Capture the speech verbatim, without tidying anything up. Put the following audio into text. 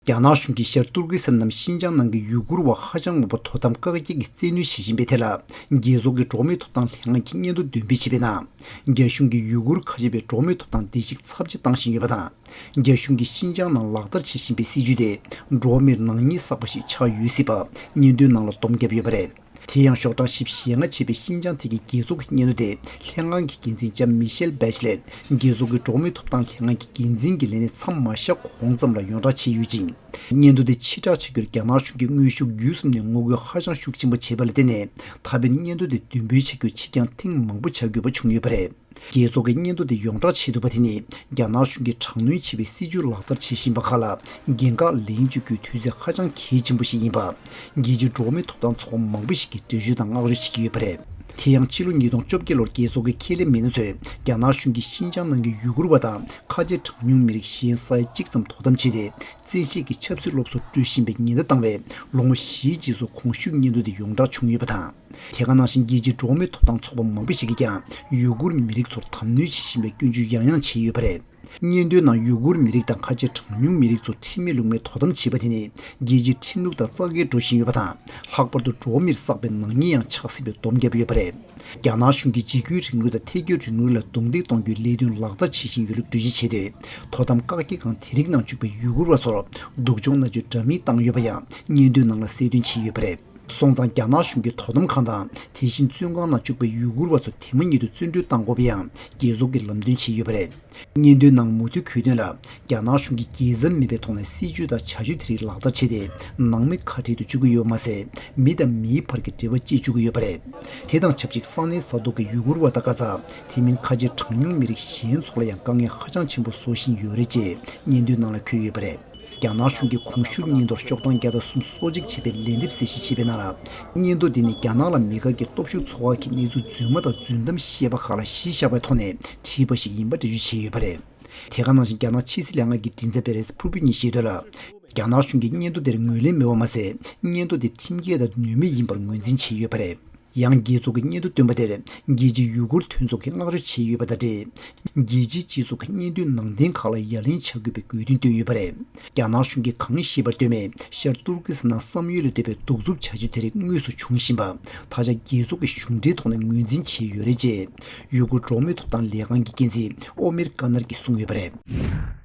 རྒྱ་ནག་གཞུང་གིས་ཤར་ཏུར་ཀི་སི་ཐན་ནམ་ཤིན་ཅང་ནང་གི་ཡུ་གུར་བ་ཧ་ཅང་མང་པོ་དོ་དམ་བཀག་རྒྱ་གིས་བཙན་གནོན་བྱེད་བཞིན་པའི་ཐད་ལ། རྒྱལ་ཚོགས་ཀྱི་འགྲོ་བ་མིའི་ཐོབ་ཐང་ལྷན་ཁང་གིས་སྙན་ཐོ་འདོན་སྤེལ་བྱས་པའི་ནང་། རྒྱ་གཞུང་གིས་ཡུ་གུར་ཁ་ཆེ་བའི་འགྲོ་བ་མིའི་ཐོབ་ཐང་བརྡལ་བཤིག་ཚབས་ཆེ་བཏང་བཞིན་ཡོད་པ་དང་། རྒྱ་གཞུང་གིས་ཤིན་ཅང་ནང་ལག་བསྟར་བྱེད་བཞིན་པའི་སྲིད་ཇུས་དེ་འགྲོ་བ་མིར་ནག་ཉེས་བསགས་པ་ཞིག་ཆགས་ཡོད་སྲིད་པ་སྙན་ཐོའི་ནང་ལ་སྡོམ་བརྒྱབ་ཡོད་པ་རེད། དེ་ཡང་ཤོག་གྲངས་བཞི་བཅུ་ཞེ་ལྔ་བྱས་པའི་ཤིན་ཅང་ཐད་ཀྱི་རྒྱལ་ཚོགས་ཀྱི་སྙན་ཐོ་དེ་ལྷན་ཁང་གི་འགན་འཛིན་ལྕམ་མི་ཤེལ་བྷེ་ཆི་ལེད་རྒྱལ་ཚོགས་ཀྱི་འགྲོ་བ་མིའི་ཐོབ་ཐང་ལྷན་ཁང་གི་འགན་འཛིན་གྱི་ལས་གནས་མཚམས་མ་བཞག་གོང་ཙམ་ལ་ཡོངས་བསྒྲགས་བྱས་ཡོད་ཅིང་། སྙན་ཐོ་དེ་ཕྱིར་བསྒྲགས་བྱ་རྒྱུར་རྒྱ་ནག་གཞུང་གིས་དངོས་ཤུགས་བརྒྱུད་གསུམ་ནས་ངོ་རྒོལ་ཧ་ཅང་ཤུགས་ཆེན་པོ་བྱས་པ་ལ་བརྟེན་ནས། ད་ཕན་སྙན་ཐོ་དེ་འདོན་སྤེལ་བྱ་རྒྱུར་ཕྱིར་འགྱངས་ཐེངས་མང་པོ་བྱ་དགོས་པ་བྱུང་ཡོད་པ་རེད། རྒྱལ་ཚོགས་ཀྱི་སྙན་ཐོ་དེ་ཡོངས་བསྒྲགས་བྱེད་ཐུབ་པ་དེ་ནི་རྒྱ་ནག་གཞུང་གིས་དྲག་གནོན་བྱེད་པའི་སྲིད་ཇུས་ལག་བསྟར་བྱེད་བཞིན་པ་ཁག་ལ་འགན་ཁག་ལེན་བཅུག་རྒྱུའི་དུས་ཚོད་ཧ་ཅང་གལ་ཆེན་པོ་ཞིག་ཡིན་པ། རྒྱལ་སྤྱིའི་འགྲོ་བ་མིའི་ཐོབ་ཐང་ཚོགས་པ་མང་པོ་ཞིག་གིས་འགྲེལ་བརྗོད་དང་བསྔགས་བརྗོད་བྱེད་ཀྱི་ཡོད་པ་རེད། དེ་ཡང་ཕྱི་ལོ་ཉིས་སྟོང་བཅོ་བརྒྱད་ལོར་རྒྱལ་ཚོགས་ཀྱི་ཁས་ལེན་མི་སྣ་ཚོས་རྒྱ་ནག་གཞུང་གིས་ཤིན་ཅང་ནང་གི་ཡུ་གུར་བ་དང་ཁ་ཆེ་གྲངས་ཉུང་མི་རིགས་གཞན་ས་ཡ་གཅིག་ཙམ་དོ་དམ་བྱས་ཏེ། བཙན་ཤེད་ཀྱིས་ཆབ་སྲིད་སློབ་གསོ་སྤྲོད་བཞིན་པའི་ཉེན་བརྡ་བཏང་བའི་ལོ་ངོ་བཞིའི་རྗེས་སུ་གོང་ཞུས་སྙན་ཐོ་དེ་ཡོངས་བསྒྲགས་བྱུང་ཡོད་པ་དང་། དེ་ག་ནང་བཞིན་རྒྱལ་སྤྱིའི་འགྲོ་བ་མིའི་ཐོབ་ཐང་ཚོགས་པ་མང་པོ་ཞིག་གིས་ཀྱང་ཡུ་གུར་མི་རིགས་ཚོར་དམ་གནོན་བྱེད་བཞིན་པའི་སྐྱོན་བརྗོད་ཡང་ཡང་བྱས་ཡོད་པ་རེད། སྙན་ཐོའི་ནང་ཡུ་གུར་མི་རིགས་དང་ཁ་ཆེ་གྲངས་ཉུང་མི་རིགས་ཚོ་ཁྲིམས་མེད་ལུགས་མེད་དོ་དམ་བྱེད་པ་དེ་ནི་རྒྱལ་སྤྱིའི་ཁྲིམས་ལུགས་དང་རྩ་འགལ་འགྲོ་བཞིན་ཡོད་པ་དང་། ལྷག་པར་དུ་འགྲོ་བ་མིར་བསགས་པའི་ནག་ཉེས་ཡང་ཆགས་སྲིད་པའི་སྡོམ་བརྒྱབ་ཡོད་པ་རེད། རྒྱ་ནག་གཞུང་གིས་འཇིགས་སྐུལ་རིང་ལུགས་དང་ཐལ་སྐྱོད་རིང་ལུགས་ལ་རྡུང་རྡེག་གཏོང་རྒྱུའི་ལས་དོན་ལག་བསྟར་བྱེད་བཞིན་ཡོད་ལུགས་འགྲེལ་བརྗོད་བྱས་ཏེ། དོ་དམ་བཀག་རྒྱ་ཁང་དེ་རིགས་ནང་བཅུག་པའི་ཡུ་གུར་བ་ཚོར་སྡུག་སྦྱོང་མནར་གཅོད་འདྲ་མིན་བཏང་ཡོད་པ་ཡང་སྙན་ཐོའི་ནང་ལ་གསལ་སྟོན་བྱས་ཡོད་པ་རེད། སོང་ཙང་རྒྱ་ནག་གཞུང་གིས་དོ་དམ་ཁང་དང་དེ་བཞིན་བཙོན་ཁང་ནང་བཅུག་པའི་ཡུ་གུར་བ་ཚོ་དེ་མ་ཉིད་དུ་བཙོན་གྲོལ་བཏང་དགོས་པ་ཡང་རྒྱལ་ཚོགས་ཀྱིས་ལམ་སྟོན་བྱས་ཡོད་པ་རེད། སྙན་ཐོའི་ནང་མུ་མཐུད་འཁོད་དོན་ལ། རྒྱ་ནག་གཞུང་གིས་རྒྱལ་མཚམས་མེད་པའི་ཐོག་ནས་སྲིད་ཇུས་དང་བྱ་སྤྱོད་དེ་རིགས་ལག་བསྟར་བྱས་ཏེ། ནང་མི་ཁ་བྲལ་དུ་བཅུག་གི་ཡོད་མ་ཟད། མི་དང་མིའི་བར་གྱི་འབྲེལ་བ་བཅད་བཅུག་གི་ཡོད་པ་རེད། དེ་དང་ཆབས་ཅིག་ས་གནས་ས་ཐོག་གི་ཡུ་གུར་བ་དང་ཀ་ཛ། དེ་མིན་ཁ་ཆེ་གྲངས་ཉུང་མི་རིགས་གཞན་ཚོ་ལ་ཡང་དཀའ་ངལ་ཧ་ཅང་ཆེན་པོ་བཟོ་བཞིན་ཡོད་རེད་ཅེས་སྙན་ཐོའི་ནང་ལ་འཁོད་ཡོད་པ་རེད། རྒྱ་ནག་གཞུང་གིས་གོང་ཞུས་སྙན་ཐོར་ཤོག་གྲངས་བརྒྱ་དང་གསུམ་གསོག་འཇིག་བྱས་པའི་ལན་འདེབས་གསལ་བཤད་བྱས་པའི་ནང་ལ། སྙན་ཐོ་འདི་ནི་རྒྱ་ནག་ལ་མི་དགའ་མཁན་སྟོབས་ཤུགས་ཚོགས་ཁག་གིས་གནས་ཚུལ་རྫུན་མ་དང་རྫུན་གཏམ་བཤད་པ་ཁག་ལ་གཞི་བཞག་པའི་ཐོག་ནས་བྲིས་པ་ཞིག་ཡིན་པ་འགྲེལ་བརྗོད་བྱས་ཡོད་པ་རེད། དེ་ག་ནང་བཞིན་རྒྱ་ནག་ཕྱི་སྲིད་ལྷན་ཁང་གི་མགྲིན་ཚབ་པས་རེས་ཕུར་བུ་གཉིས་བཤད་དོན་ལ། རྒྱ་ནག་གཞུང་གིས་སྙན་ཐོ་དེར་ངོས་ལེན་མེད་པ་མ་ཟད། སྙན་ཐོ་དེ་ཁྲིམས་འགལ་དང་ནུས་མེད་ཡིན་པར་ངོས་འཛིན་བྱས་ཡོད་པ་རེད། ཡང་རྒྱལ་ཚོགས་ཀྱི་སྙན་ཐོ་བཏོན་པ་དེར་རྒྱལ་སྤྱིའི་ཡུ་གུར་མཐུན་ཚོགས་ཀྱིས་བསྔགས་བརྗོད་བྱས་ཡོད་པ་དང་འབྲེལ། རྒྱལ་སྤྱིའི་སྤྱི་ཚོགས་ཀྱི་སྙན་ཐོའི་ནང་དོན་ཁག་ལ་ཡ་ལན་བྱ་དགོས་པའི་དགོས་འདུན་བཏོན་ཡོད་པ་རེད། རྒྱ་ནག་གཞུང་གིས་གང་ཤེས་པར་སྟོན་མེད་ཤར་ཏུར་ཀི་སི་ནང་བསམ་ཡུལ་ལས་འདས་པའི་གདུག་རྩུབ་བྱ་སྤྱོད་དེ་རིགས་དངོས་སུ་འབྱུང་བཞིན་པ། ད་ཆ་རྒྱལ་ཚོགས་ཀྱི་གཞུང་འབྲེལ་ཐོག་ནས་ངོས་འཛིན་བྱས་ཡོད་རེད་ཅེས། ཡུ་གུར་འགྲོ་བ་མིའི་ཐོབ་ཐང་ལས་ཁང་གི་འགན་འཛིན་ཨོ་མེར་ཀ་ནར་གྱིས་གསུངས་ཡོད་པ་རེད།